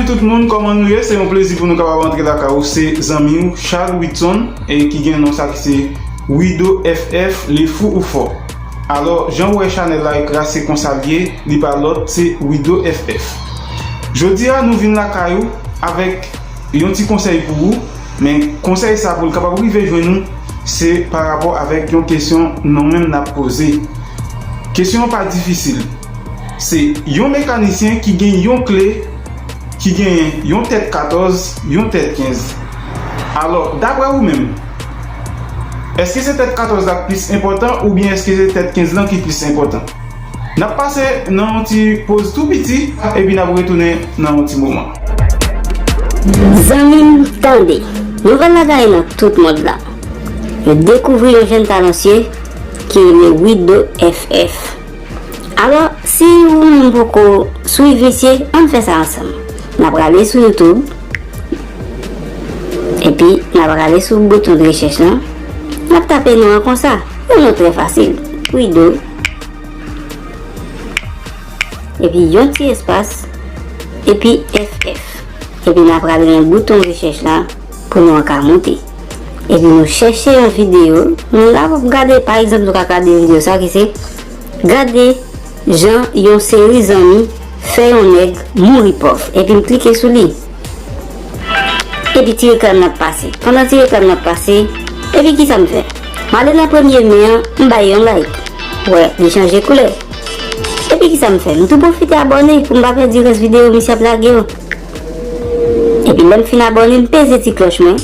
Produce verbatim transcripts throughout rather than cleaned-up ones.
Tout moun, kòman nou ye? Se yon plezi pou nou kapab antre lakay ou. Se zanmi w, Charles Whitson, e ki gen non sa ki se Wido F F, le fou ou fò. Alò, jan w wè chanèl la ekra, se konsa l ye, li pa lòt, se Wido F F. Jodi a, nou vin lakay ou avèk yon ti konsèy pou ou, men konsèy sa pou l kapab rive jwenn ou, se pa rapò avèk yon kesyon nou menm n ap poze. Kesyon an pa difisil. Se yon mekanisyen ki gen yon kle, ki gen yon tèt katòz, yon tèt kenz. Alò, daprè ou menm, èske se tèt katòz la k plis enpòtan oubyen èske se tèt kenz lan ki plis enpòtan? N ap pase nan yon ti poz tou piti, epi n ap retounen nan yon ti moman. Zanmi m, tande! Nouvèl la gaye nan tout mond la. Yo dekouvri yon jèn talansye ki rele Wido F F. Alò, si ou menm poko swiv misye, ann fè sa ansanm. N a prale sou YouTube, epi n a prale sou bouton de rechèch lan, n ap tape non an konsa, yon non trè fasil, Wido, epi yon ti espas, epi F F, epi n a prale nan bouton rechèch la pou non an ka monte. Epi nou chèche yon videyo, nou la pou gade, pa egzanp, nou ka gade videyo sa ki se gade jan yon seri zanmi fè yon nèg mouri pòv. Epi m klike sou li. Epi ti reklam nan ap pase. Pandan ti reklam nan ap pase, epi kisa m fè? M ale nan premye men an, m bay yon like. Wè, li chanje koulè. Epi kisa m fè? M tou pwofite abòne pou m pa pèdi rès videyo misye ap lage yo. Epi lè m fin abòne, m peze ti klòch mwen,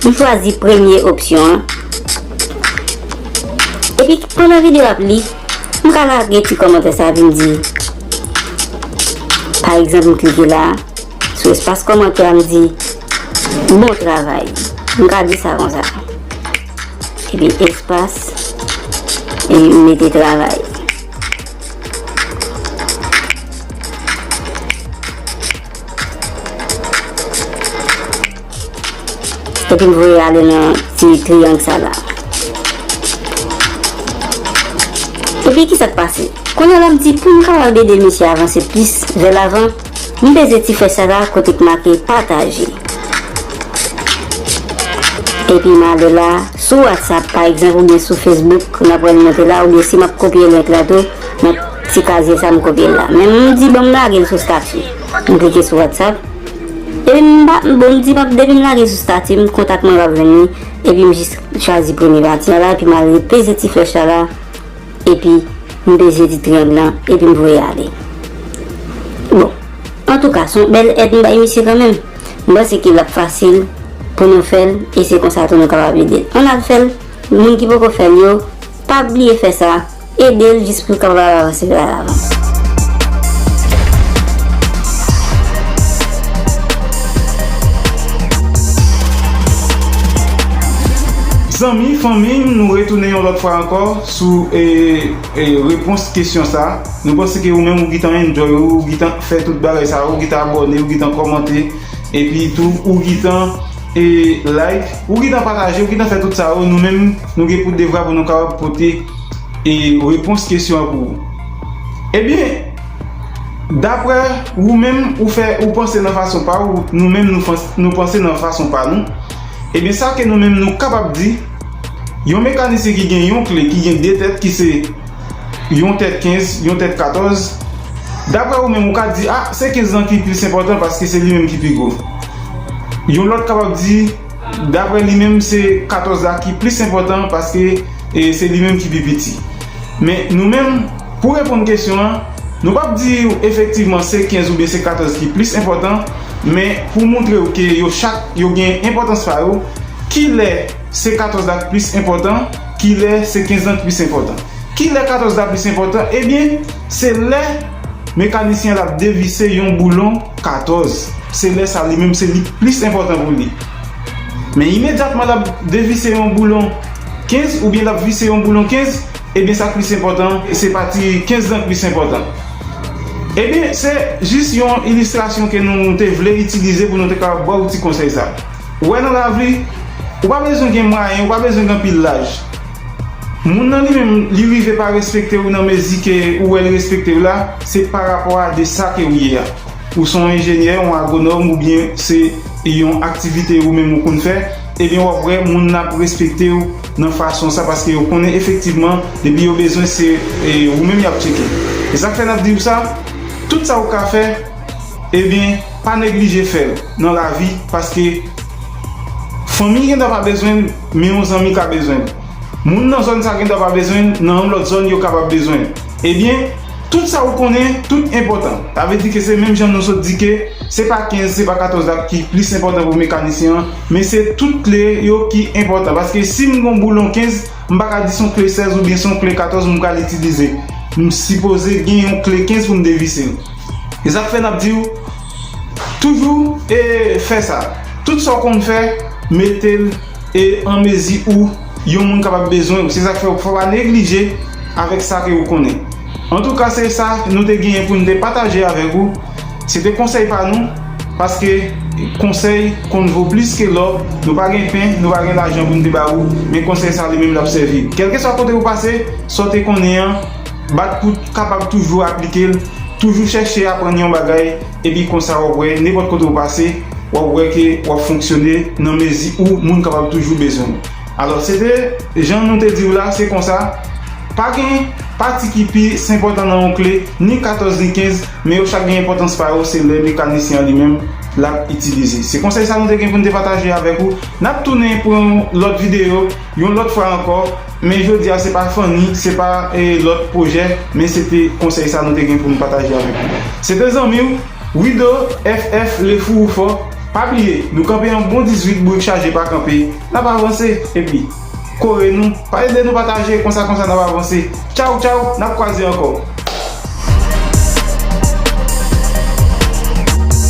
m chwazi premye opsyon an. Epi pandan videyo ap li, m ka lage ti kòmantè sa epi m di, pa egzanp, m klike la, sou espas kòmantè a, m di, bon travay. M ka di sa konsa. Epi espas, epi m mete travay. Epi m voye ale nan ti triyang sa la. Epi kisa k pase? Kounye a la m di pou m kapab ede misye avanse plis vè lavan, m peze ti flèch sa la kote k make pataje. Epi m ale la sou WhatsApp pa egzanp oubyen sou Facebook, n ap wè l monte la, oubyen si m ap kopye link la tou, nan ti kazye sa m kopye l la. Men m di ban m lage l sou stati. M klike sou WhatsApp. Epi m pa, bon, m di m ap, depi m lage sou stati m, kontak mwen p ap jwenn li. Epi m jis chwazi premye pati a la, epi m al peze ti flèch la la, epi m peze ti triyang lan, epi m voye ale. Bon, antouka, se yon bèl èd m bay misye kanmenm. M panse ke l ap fasil pou nou fè l, e se konsa tou nou kapab ede l. Ann al fè l, moun ki poko fè l yo, pa bliye fè sa. Ede l jis pou l kapab avanse vè lavan. Zanmi, fanmi, nou retounen yon lòt fwa ankò sou e, e, repons kesyon sa. Nou panse ke ou menm ou gentan enjoy, ou gentan fè tout bagay sa, ou gentan abòne, ou gentan kòmante, epi tou ou gentan e, like, ou gentan pataje, ou gentan fè tout sa yo. Nou menm, nou gen pou devwa pou nou kapab pote e, repons kesyon an pou ou. Ebyen, daprè ou menm, ou fè, ou panse nan fason pa ou, nou menm, nou, fans- nou panse nan fason pa nou. Ebyen, sa ke nou menm, nou kapab di, yon mekanisyen ki gen yon kle, ki gen de tèt, ki se yon tèt kenz, yon tèt katòz, daprè ou menm, ou ka di, a, se kenz lan ki plis enpòtan paske se li menm ki pi gwo. Yon lòt kapab di, daprè li menm, se katòz la ki plis enpòtan paske e, se li menm ki pi piti. Men nou menm, pou reponn kesyon an, nou p ap di w efektivman se kenz oubyen se katòz ki plis enpòtan, men pou montre w ke yo chak yo gen enpòtans pa yo, kilè se katòz la k plis enpòtan, kilè se kenz lan k plis enpòtan. Kilè katòz la plis enpòtan? Ebyen, se lè mekanisyen an ap devise yon boulon katòz. Se lè sa li menm se li k plis enpòtan pou li. Men imedyatman l ap devise yon boulon kenz oubyen l ap vise yon boulon kenz, ebyen sa k plis enpòtan se pati kenz lan k plis enpòtan. Ebyen se jis yon ilistrasyon ke nou te vle itilize pou nou te kapab ba w ti konsèy sa. Ou wè nan lavi, ou pa bezwen gen mwayen, ou pa bezwen gen anpil laj. Moun nan li menm, li rive pa respekte w nan mezi ke ou wè l respekte w la, se pa rapò a de sa ke ou ye a. ou se yon enjenyè, yon agwonòm, oubyen se yon aktivite ou menm ou konn fè, ebyen w ap wè moun nan ap respekte w nan fason sa, paske yo konnen efektivman depi yo bezwen se e, ou menm y ap tcheke. E sa k fè n ap di w sa, tout sa ou ka fè, ebyen pa neglije fè l nan lavi, paske fanmi gendwa pa bezwen l, men yon zanmi ka bezwen l. Moun nan zòn sa gendwa pa bezwen l, nan yon lòt zòn yo kapab bezwen l. Ebyen, tout sa ou konnen, tout enpòtan. Sa vle di ke se menm jan nou sot di ke se pa kenz, se pa katòz la ki plis enpòtan pou mekanisyen an, men se tout kle yo ki enpòtan. Paske si m gon boulon kenz, m pa ka di se yon kle sèz oubyen se yon kle katòz m pral itilize. M sipoze gen yon kle kenz pou m devise l. E sa k fè n ap di w, toujou e fè sa. Tout sa w konn fè, mete l e an mezi ou yon moun kapab bezwen ou. Se sa k fè w fò pa neglije avèk sa ke ou konnen. Antouka, se sa nou te genyen pou nou te pataje avèk ou. Se te konsèy pa nou, paske konsèy konn vo plis ke lò. Nou pa gen pen, nou pa gen lajan pou nou te ba ou, men konsèy sa li menm l ap sèvi. Kèlkeswa kote ou pase, sa w te konnen an, bat pou kapab toujou aplike l, toujou chèche aprann yon bagay, epi konsa w ap wè, nenpòt kote ou pase, w ap wè ke w ap fonksyone nan mezi ou moun kapab toujou bezwen w. Alò, se te jan nou te di w la, se konsa, pa gen pati ki pi enpòtan nan yon kle, ni katòz ni kenz, men yo chak gen enpòtans pa yo, se lè mekanisyen an li menm l ap itilize. Se konsèy sa nou te gen pou nou te pataje avèk ou. N ap tounen pou yon lòt videyo, yon lòt fwa ankò, men jodi a se pa fanmi, se pa e, lòt pwojè, men se te konsèy sa nou te gen pou nou pataje avèk ou. Se te zanmi w, Wido F F Le Fou ou Fò. Pa bliye, nou kanpe yon bon dizuit brik chaje pa kanpe. N ap avanse, epi kore nou, pa ede nou pataje, konsa konsa n ap avanse. Tchaw, tchaw, n ap kwaze ankò.